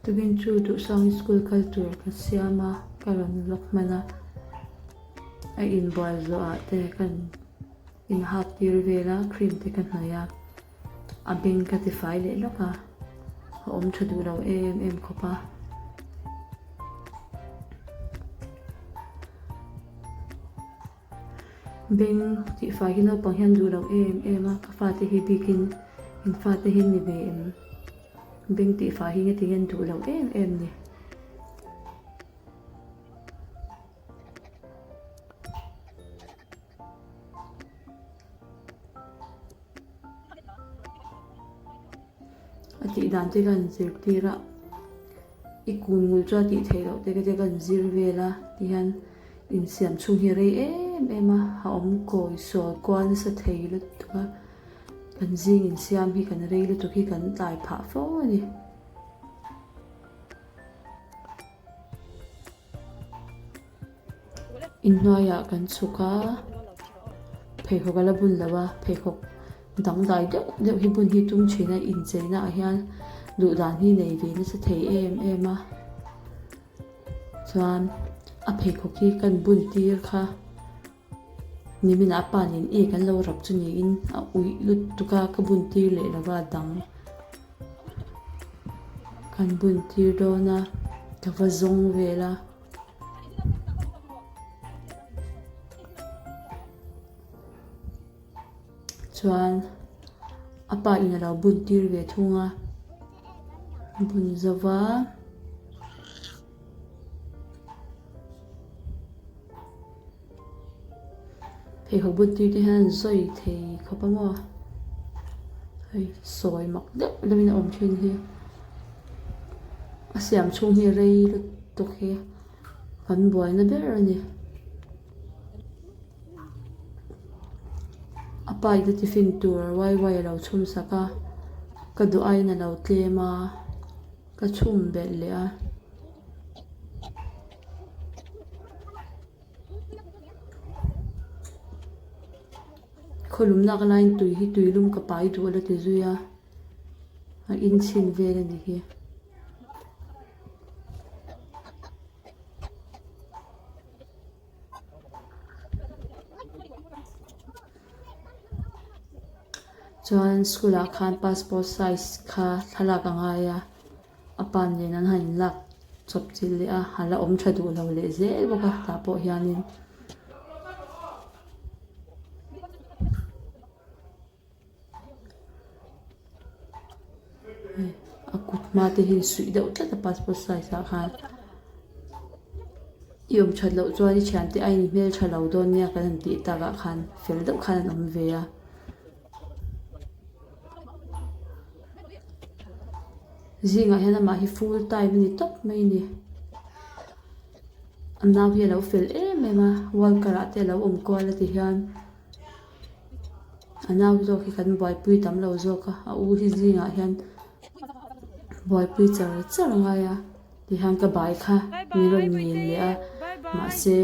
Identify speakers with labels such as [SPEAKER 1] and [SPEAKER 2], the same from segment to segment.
[SPEAKER 1] Tukin chu Duhsang school kal tur ka siam a, ka rawn vlog hman a, a inbual zawhah te kan inhak tir vel a, cream te ka hnawih a, a beng ka tifai leh lawk a, a awm tha duh lo em em khawp a. Beng tihfai hi naupang hian duh lo em em a, ka fate hi bikin in fate hi ni ve em? Beng tihfai hi nge tinge an duh lo em em ni? A tih dan te ka han zirtir a, i kun ngul chu a tih theih loh te ka han zir vel a tihian insiam chhung hi a rei em em a, a awm kawi sawi kual nasa thei lutuk a, kan zing insiam hi kan rei lutuk hi kan tlai phah fo a ni. Inhnuaiah kan chhuk a, pheikhawk a la bun lo a, pheikhawk dangdai deuh deuh hi bun hi tum thin a, incheina ah hian duh dan hi nei ve nasa thei em em a, chuan a pheikhawk hi kan bun tir kha nimin ah a pa nen ek an lo rap chu niin a uih lutuk a, ka bun tir leh lo va a dang. Kan bun tir dawn a, ka va zawng vel a. Chuan a pa in a lo bun tir ve thung a, bun zo va. Pheikhawk bun tir te hian an zawi thei khawp a maw hei sawi mak deuh deuh in a awm thin hi a siam chhung hi rei lutuk hi kan buaina ber a ni a pa in a tiffin tur wai wai a lo chhum sak a ka duh aiin a lo tlem a. Ka chhum belh leh a. Khawlum lak laiin tui hi tui lum ka pai duh a la ti zui a, a inchhin vel a ni hi. Chuan school ah khan passport size kha thlalak a ngai a a pa nen an han inlak chawp chilh leh a a la awm tha duh lo leh zel bawk a tah pawh hianin. A kut hma te hi suih deuh tlat a passport size ah khan i awm that loh chuan i thiante aiin i hmel tha lo dawn nia kan han tih takah khan fel deuh khan an awm ve a. Zingah hian amah hi full time a ni tawp mai a ni. A nau hi a lo fel em em a worker ah te a lo awm kual a ti hian. A nau zawk hi kan buaipui tam lo zawk a a u hi zingah hian buaipui char char a ngai a tihian ka bai kha min rawn ngen leh a mahse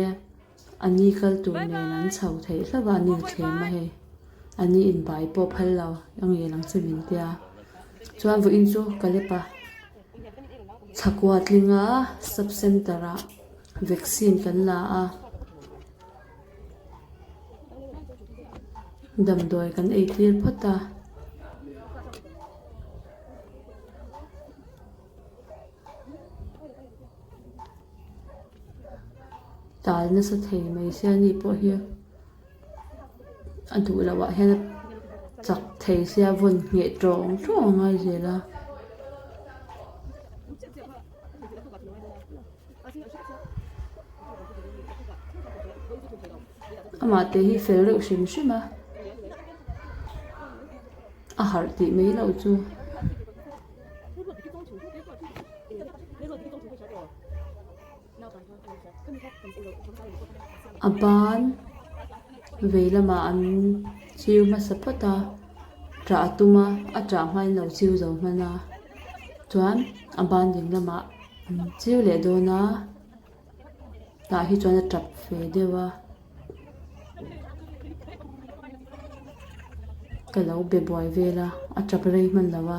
[SPEAKER 1] a ni kal tur nen an chho theih hlauh a an inthlem a hei a ni in bai pawh phal lo a ngen ang che min tia chuan vawiin chu ka lep a thlakua tlinga sub center ah vaccine kan la a. Damdawi kan ei tir phawt a. Tal nasa thei mai sia ni pawh hi a duh loh ah hian a chak thei sia vawn ngheh tawng tawng a ngai zel a. Amah te hi fel reuh hrim hrim a, a harh tih mai loh chu. A ban vei lamah an chiu hmasa phawt a, ṭah a tum a, a ṭah hmain lo chiu zo hman a, chuan a ban ding lamah. An chiu leh dawn a tah hi chuan a tap ve deuh a ka lo be buai vel a a tap rei hman lo a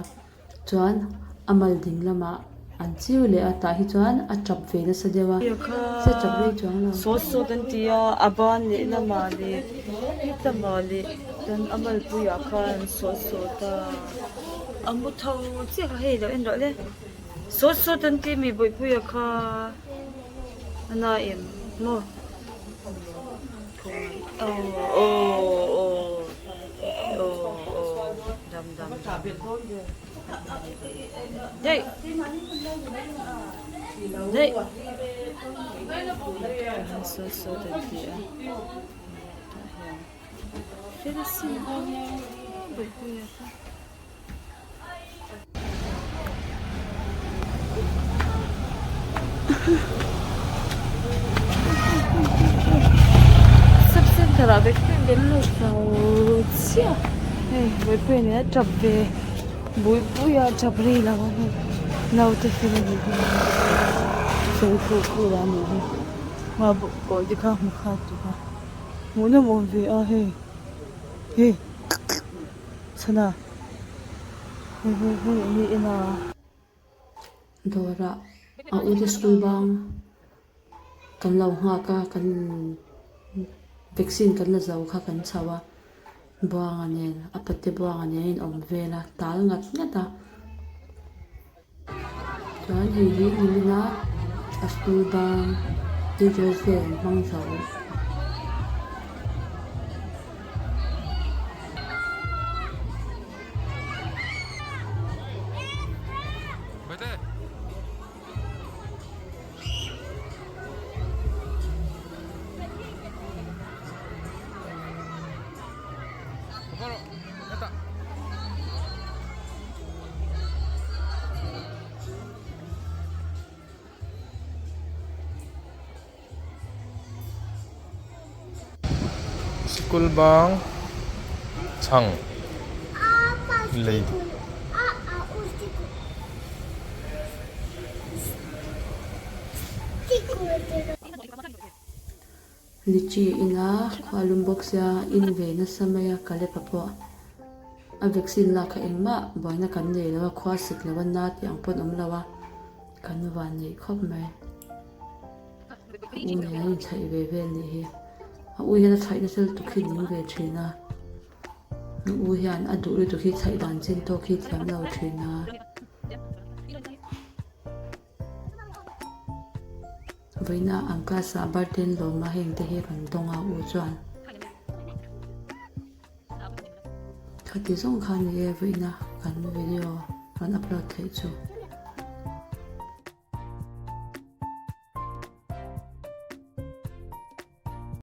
[SPEAKER 1] chuan a mal ding lamah. An chiu leh a, tah hi chuan a tap ve nasa deuh a, se tap rei chuang lo.
[SPEAKER 2] Sawt sawt an ti a, a ban leh lamah leh hetamah leh chuan a malpuiah khan an sawt sawt a, a mu tho chiah kha hei lo en rawh le, sawt sawt an ti mi bawihpuia kha a na em maw aw aw aw aw aw dam dam dam. Daih daih saw saw an ti a tah hian fel sin aw bawihpuia kha. Sub center ah vek vek kan lut chho chiah hei bawihpuia nen a tap ve bawihpuia a tap rei lo a hei naute fel a nih hi fel khuh khuh lah a nih hi mah pawh te kha hmu kha tuk a hmuhnawm awm ve a hei hei chhana hei hei hei enge en a.
[SPEAKER 1] Dawrah a ute school bang kan lo nghak a kan vaccine kan la zo kha kan chho a Buanga nen a pate Buanga nen a inawm vel a tal ngat ngat a chuan hei hi nimina a school bang teachers day an hmang zo.
[SPEAKER 3] Sikul bang chhang lei
[SPEAKER 1] Lichi ina khua lum bawk sia in ve nasa mai a Kalepa pawh a vaccine lak kha engmah buaina kan nei lo a khua sik lo a na tih ang pawn awm lo a kan van neih khawp mai. A u nen an inthlaih ve vel nih hi. A u hian a thlaih nasa lutuk hi ning ve thin a. A u hian a duh lutuk hi thlaih dan chin tawk hi thiam lo thin a. Vawiina an class ah birthday an lawm a heng te hi rawn dawng a u chuan. Khati zawng kha ni e vawiina kan video rawn upload theih chu.